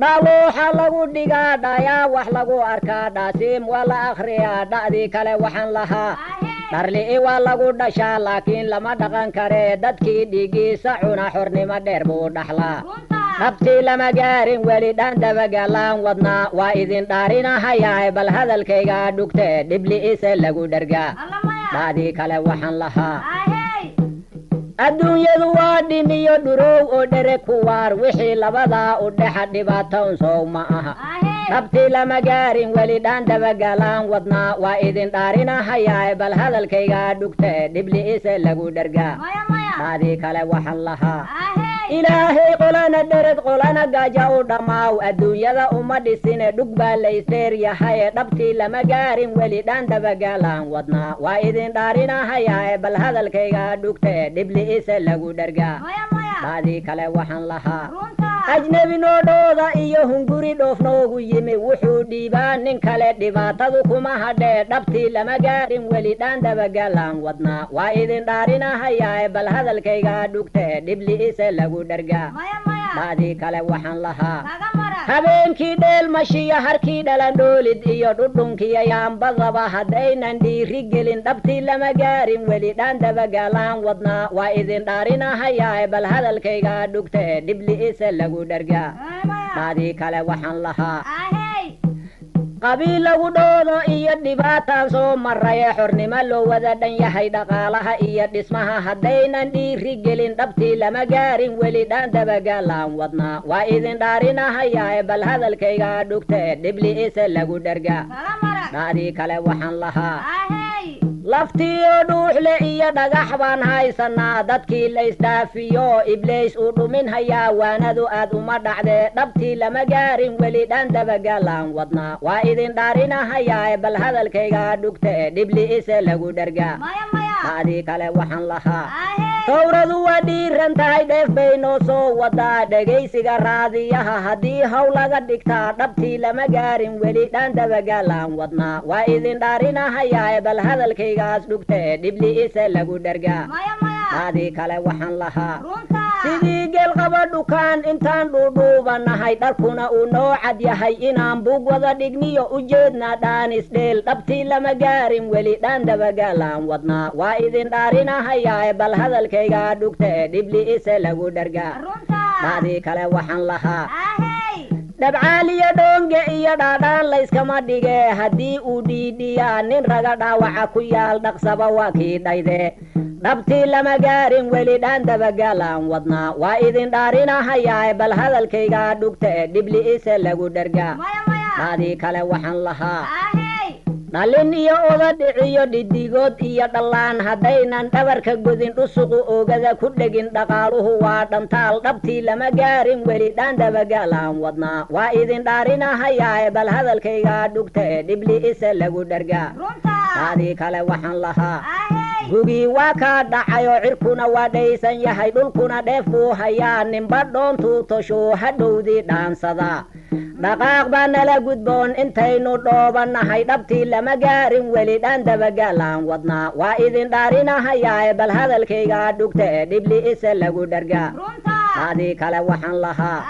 Dhaaluuxa lagu dhigaa, dhayaa wax lagu arkaa, dhaasiim waa la akhriyaa. Dha'dii kale waxaan lahaa, dharli'i waa lagu dhashaa, laakiin lama dhaqan karee. Dadkii dhiiggiisa cuna xornimo dheer buu dhaxlaa. Dhabtii lama gaarin weli, dhaan dabagalaan wadnaa. Waa idin dhaarinahayaa, bal hadalkayga dhugte, dhibli'ise lagu dhergaa. Dha'dii kale waxaan lahaa, adduunyadu waa dhimiyo dhurow oo dhere kuwaar, wixii labadaa u dhexa dhibaata un sow ma aha. Dhabtii lama gaarin weli, dhaan dabagalaan wadnaa. Waa idin dhaarinahayaa, bal hadalkayga dhugte, dhibli'ise lagu dhergaa. Dhaadii kale waxaan lahaa, Ilaahay qolana dhereg, qolana gaaja u dhammaaw, adduunyada uma dhisine, dhug baa laysdheer yahaye. Dhabtii lama gaarin weli, dhaan dabagalaan wadnaa. Waa idin dhaarinahayaa, bal hadalkayga dhugte, dhibli'ise lagu dhergaa. Dhaadii kale waxaan lahaa, ajnebi noodhooda iyo hunguri dhoof noogu yimi, wuxuu dhiibaa nin kale, dhibaatadu kuma hadhee. Dhabtii lama gaarin weli, dhaan dabagalaan wadnaa. Waa idin dhaarinahayaa, bal hadalkayga dhugte, dhibli'ise lagu dhergaa. Dhaadii kale waxaan lahaa, habeenkii dheelmashiyo harkii dhalandhoolid iyo dhudhunkiyo yaambadaba haddaynan dhiiri gelin, dhabtii lama gaarin weli, dhaan dabagalaan wadnaa. Waa idin dhaarinahayaa, bal hadalkayga dhugte, dhibli'ise lagu dhergaa. Dhaadii kale waxaan lahaa, qabiil lagu dhoodo iyo dhibaataan soo maraye, xornimo loo wada dhan yahay, dhaqaalaha iyo dhismaha haddaynan dhiiri gelin, dhabtii lama gaarin weli, dhaan dabagalaan wadnaa. Waa idin dhaarinahayaa, bal hadalkayga dhugte, dhibli'ise lagu dhergaa. Dhaadii kale waxaan lahaa, laftiyo dhuuxle iyo dhagax baan haysanaa, dadkii laysdhaafiyo iblays uu dhumin hayaa, waanadu aad uma dhacdee. Dhabtii lama gaarin weli, dhaan dabagalaan wadnaa. Waa idin dhaarinahayaa, bal hadalkayga dhugte, dhibli'ise lagu dhergaa. Dhaadii kale waxaan lahaa, towradu waa dhiiran tahay, dheef bay noo soo wadaa, dhegaysiga raadiyaha haddii haw laga dhigtaa, dhabtii lama gaarin weli, dhaan dabagalaan wadnaa. Waa idin dhaarinahayaa, bal hadalkaygaas dhugte, dhibli'ise lagu dhergaa. Dhaadii kale waxaan lahaa, sidii geelqaba dhukaan intaan dhuudhuubanahay, dharkuna uu noo cad yahay, inaan bug wada dhigniyo ujeedna dhaanisdheel, dhabtii lama gaarin weli, dhaan dabagalaan wadnaa. Waa idin dhaarinahayaa, bal hadalkayga dhugte, dhibli'ise lagu dhergaa. Dhaadii kale waxaan lahaa, dhabcaaliyo dhoonge iyo dhaadhaan layskama dhige, haddii uu dhiidhiyaa nin raga dhaawaca ku yaal, dhaqsaba waa kii dhayde. Dhabtii lama gaarin weli, dhaan dabagalaan wadnaa. Waa idin dhaarinahayaa, bal hadalkayga dhugte, dhibli'ise lagu dhergaa. Dhaadii kale waxaan lahaa, dhalin iyo oda dhiciyo dhidigood iyo dhallaan haddaynan dhabarka godin, dhusuqu oogada ku dhegin, dhaqaaluhu waa dhantaal. Dhabtii lama gaarin weli, dhaan dabagalaan wadnaa. Waa idin dhaarinahayaa, bal hadalkayga dhugte, dhibli'ise lagu dhergaa. Dhaadii kale waxaan lahaa, gugii waa kaa dhacayoo cirkuna waa dhaysan yahay, dhulkuna dheef buu hayaa, ninba dhoontuu toshuu hadhowdii dhaansadaa. Dhaqaaq baa nala gudboon intaynu dhoobanahay, dhabtii lama gaarin weli, dhaan dabagalaan wadnaa. Waa idin dhaarinahayaa, bal hadalkayga dhugte, dhibli'ise lagu dhergaa. Dhaadii kale waxaan lahaa,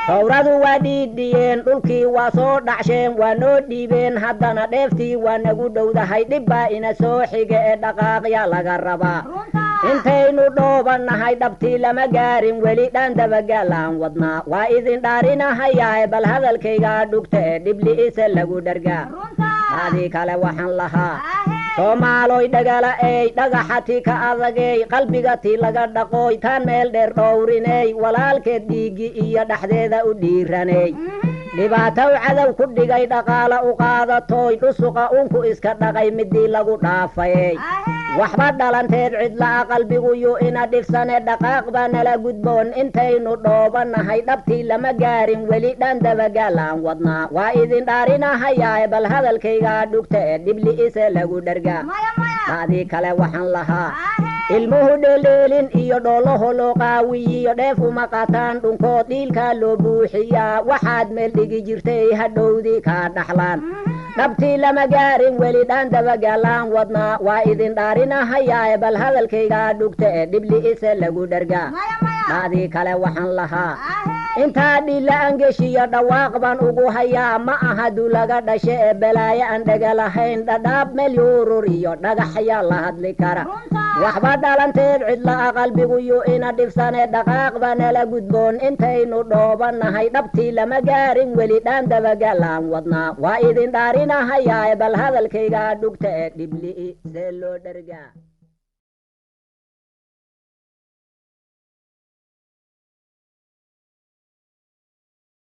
towradu waa dhiidhiyeen, dhulkii waa soo dhacsheen, waa noo dhiibeen, haddana dheeftii waa nagu dhowdahay, dhib baa ina soo xiga ee dhaqaaqyaa laga rabaa intaynu dhoobanahay. Dhabtii lama gaarin weli, dhaan dabagalaan wadnaa. Waa idin dhaarinahayaa, bal hadalkayga dhugte, dhibli'ise lagu dhergaa. Dhaadii kale waxaan lahaa, Soomaaloy dhagala ey, dhagaxati ka adagey, qalbiga ti laga dhaqooy, taan meel dheer dhowriney, walaalkeed dhiiggi iyo dhexdeeda u dhiiraney, dhibaatow cadow ku dhigay, dhaqaala u qaadatooy, dhusuqa unku iska dhaqay, midii lagu dhaafayey, waxba dhalanteed cidla'a, qalbigu yuu ina dhifsane, dhaqaaq baa nala gudboon intaynu dhoobanahay. Dhabtii lama gaarin weli, dhaan dabagalaan wadnaa. Waa idin dhaarinahayaa, bal hadalkayga dhugte, dhibli'ise lagu dhergaa. Dhaadii kale waxaan lahaa, ilmuhu dheeldheelin iyo dhoolaho loo qaawiyiyo dheef uma qataan dhunkood, dhiilkaa loo buuxiyaa, waxaad meel dhigi jirtay hadhowdii kaa dhaxlaan. Dhabtii lama gaarin weli, dhaan dabagalaan wadnaa. Waa idin dhaarinahayaa, bal hadalkayga dhugte, dhibli'ise lagu dhergaa. Dhaadii kale waxaan lahaa, Intaa dhila angeshiyo dhawaaq baan ugu hayaa, ma aha dulaga dhashe ee balaayo aan dhega lahayn. Dhadhaab meel yuurur iyo dhagaxyaa la hadli kara, waxba dhalanteed cidla'a qalbigu ina dhibsane. Dhaqaaq baa nala gudboon intaynu dhoobanahay, dhabtii lama gaarin weli dhaan dabagalaan wadnaa. Waa idin dhaarinahayaa, bal hadalkayga dhugta ee dhibli'i see loo dhergaa.